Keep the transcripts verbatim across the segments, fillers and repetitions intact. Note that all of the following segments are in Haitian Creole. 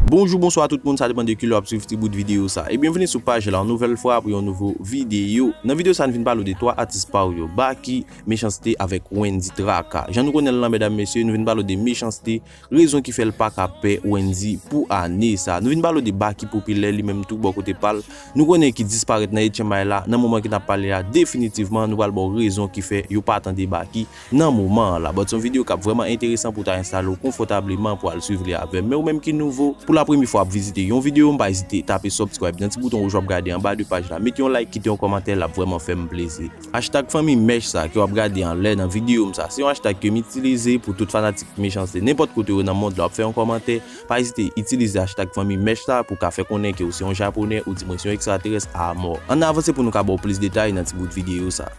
Bonjou, bonswa tout moun, sa depann de kilè w ap swiv ti bout videyo sa. E byenveni sou paj la yon nouvèl fwa pou yon nouvo videyo. Nan videyo sa, nou vin pale w de twa atis pa w yo, Baky, Mechanste avèk Wendy Traka. Jan nou konnen l lan, medam, mesye, nou vin pale w de Mechanste, rezon ki fè l pa ka pè Wendy pou ane sa. Nou vin pale w de Baky Popilè li menm tou bò kote pa l. Nou konnen ki disparèt nan H M I la, nan moman ke n ap pale a, definitivman, nou pral ba w rezon ki fè yo pa tande Baky nan moman an la. But se yon videyo k ap vrèman enteresan pou w ta enstale w konfòtableman pou al swiv li avè m. Men ou menm ki nouvo, pou la premye fwa ap vizite yon videyo, m pa ezite tape subscribe nan ti bouton wouj w ap gade anba de paj la. Mete yon like, kite yon kòmantè, l ap vrèman fè m plezi. Hashtag fanmi mèch sa ke w ap gade anlè nan videyo m sa, se yon hashtag ke m itilize pou tout fanatik Mechanste nenpòt kote yo nan mond la. W ap fè yon kòmantè, pa ezite itilize hashtag fanmi mèch sa pou w ka fè konnen ke w se yon Japonè, ou di mwen se yon ekstraterès a mò. Ann avanse pou nou ka ba w plis detay nan ti bout videyo sa.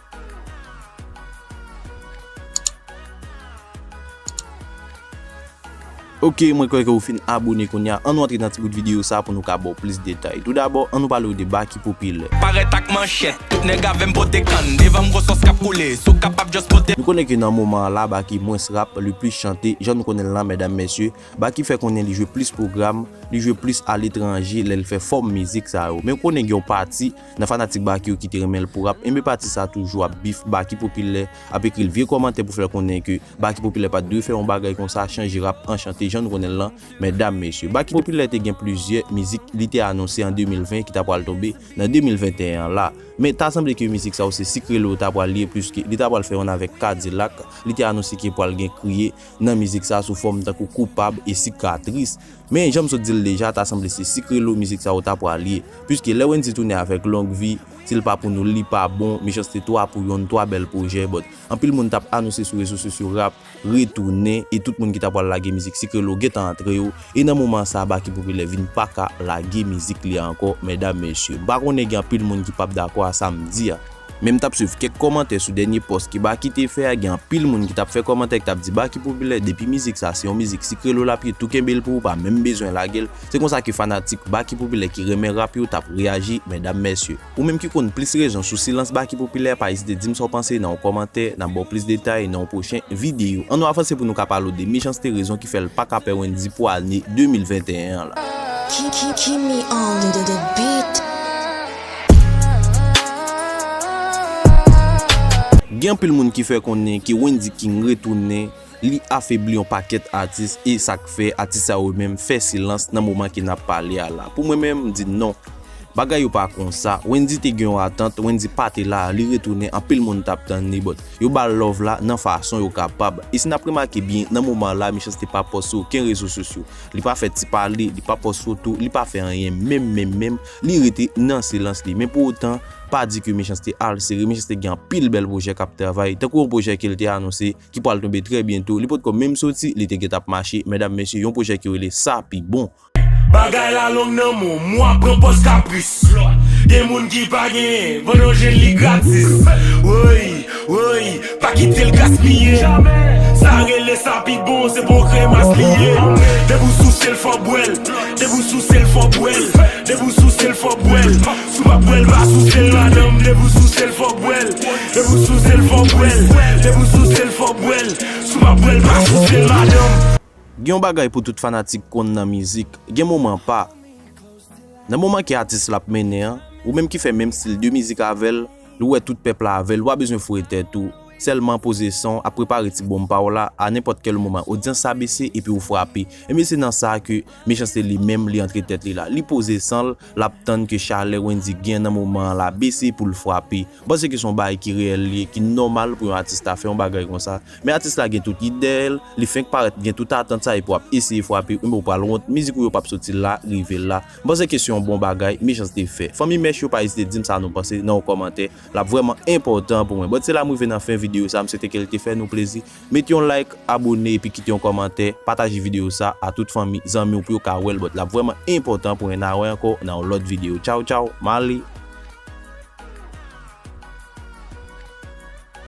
Ok, mwen kwè ke w fin abone kounye a. Ann nou antre nan ti bout videyo sa pou nou ka ba w plis detay. Toudabò, ann nou pale w de Baky Popilè. Parèt ak manchèt, tout nèg avè m pote kann. Devan m gwo sòs k ap koule, si w kapab just pote. Nou konnen ke nan moman an la, Baky mwens rap, li plis chante. Jan nou konnen l lan, medam, mesye, Baky fè konnen li jwe plis pwogram, li jwe plis aletranje lè l fè fòm mizik sa yo. Men w konnen gen yon pati nan fanatik Baky yo ki te renmen l pou rap, enben pati sa toujou ap beef Baky Popilè, ap ekri l vye kòmantè pou fè l konnen ke Baky Popilè pa t dwe fè yon bagay konsa, chanje rap an chante jan nou konnen l lan, medam, mesye. Baky Popilè te gen plizyè mizik li te anonse an de mil ven ki ta pral tonbe nan de mil venteyen an la. Men ta sanble ke mizik sa yo se Sikrelo ta pral ye, piske li ta pral fè youn avèk Kadilak. Li te anonse ke pral gen kriye nan mizik sa sou fòm tankou Koupab e Sikatris. Men jan m sot di l deja, ta sanble se Sikrelo mizik sa yo ta pral ye. Piske lè Wendy tounen avèk Long Vi, si l pa pou nou, li pa bon, Mechanste twa pou yonn, twa bèl pwojè, but anpil moun t ap anonse sou rezo sosyo rap retounen, e tout moun ki ta pral lage mizik Sikrelo gentan antre yo, e nan moman sa a, Baky Popilè vin pa ka lage mizik li a ankò, medam, mesye. M pa konnen gen anpil moun ki p ap dakò a sa m di a. Men m t ap swiv kèk kòmantè sou dènye pòs ke Baky te fè a, gen anpil moun ki t ap fè kòmantè ki t ap di Baky Popilè, depi mizik sa se yon mizik Sikrelo l ap ye, tou kenbe l pou ou, pa menm bezwen lage l. Se konsa ke fanatik Baky Popilè ki renmen rap yo t ap reyaji, medam, mesye. Ou menm ki konn plis rezon sou silans Baky Popilè, pa ezite di m sa w panse nan yon kòmantè, n ap ba w plis detay nan yon pwochen videyo. Ann nou avanse pou nou ka pale w de Mechanste, rezon ki fè l pa ka pè Wendy pou ane de mil venteyen an la. Keep, keep, keep me on the, the beat. Gen anpil moun ki fè konnen ke Wendy King retounen, li afebli yon pakèt atis, e sa k fè atis sa yo menm fè silans nan moman ke n ap pale a la. Pou mwen menm, m di non. Bagay yo pa konsa. Wendy te gen yon atant, Wendy pa te la, li retounen, anpil moun t ap tann li, but yo ba l love la nan fason yo kapab. E si n ap remake byen, nan moman la, Mechanste pa pòs sou okenn rezo sosyo. Li pa fè ti pale, li pa pòs foto, li pa fè anyen menm, menm, menm. Li rete nan silans li. Men pou otan, pa di ke Mechanste al sere. Mechanste gen anpil bèl pwojè k ap travay. Tankou yon pwojè ke l te anonse, ki pral tonbe trè byento. Li potko menm soti, li te gentan ap mache. Medam, mesye, yon pwojè ki rele Sa Pi Bon. Bagay la long nan men w, mwa pran pòz kapris. Gen moun ki pa genyen, vann yo jwenn li gratis. Woy, woy, pa kite l gaspiye. Sa rele Sa Pi Bon, se pa yon kremas li ye. Depi w souse l fò w bwè l, depi w souse l fò w bwè l, depi w souse l fò w bwè l. Si w pa bwè l, pa souse l, madanm. Depi w souse l fò w bwè l, depi w souse l fò w bwè l, depi w souse l fò w bwè l. Si w pa bwè l, pa souse l, madanm. Gen yon bagay pou tout fanatik konn nan mizik, gen moman pa. Nan moman ke atis la ap mennen an, ou menm ki fè menm stil de mizik avè l, ou wè tout pèp la avè l, ou pa bezwen foure tèt ou. Sèlman poze san w, ap prepare ti bonm pa w la, a nenpòt kèl moman, odyans sa bese epi ou frape. Ebyen se nan sa ke Mechanste li menm li antre tèt li la. Li poze san l, l ap tann ke chalè Wendy gen nan moman an la bese pou l frape. M panse ke se yon bagay ki reyèl li ye, ki nòmal pou yon atis ta fè yon bagay konsa. Men atis la gen tout ide dèyè l, li fenk parèt gen tout atant sa epi w ap eseye frape, enben w pral wont, mizik ou yo p ap soti la, rive la. M panse ke se yon bon bagay Mechanste fè. Fanmi mèch yo pa ezite di m sa nou panse nan yon kòmantè, l ap vrèman enpòtan pou mwen. But se la m rive nan fen videyo sa, m swete ke l te fè nou plezi. Mete yon like, abone epi kite yon kòmantè, pataje videyo sa a tout fanmi, zanmi w pou yo ka wè l, but l ap vrèman enpòtan pou mwen. N a wè ankò nan yon lòt videyo. Tchaw, tchaw, m ale.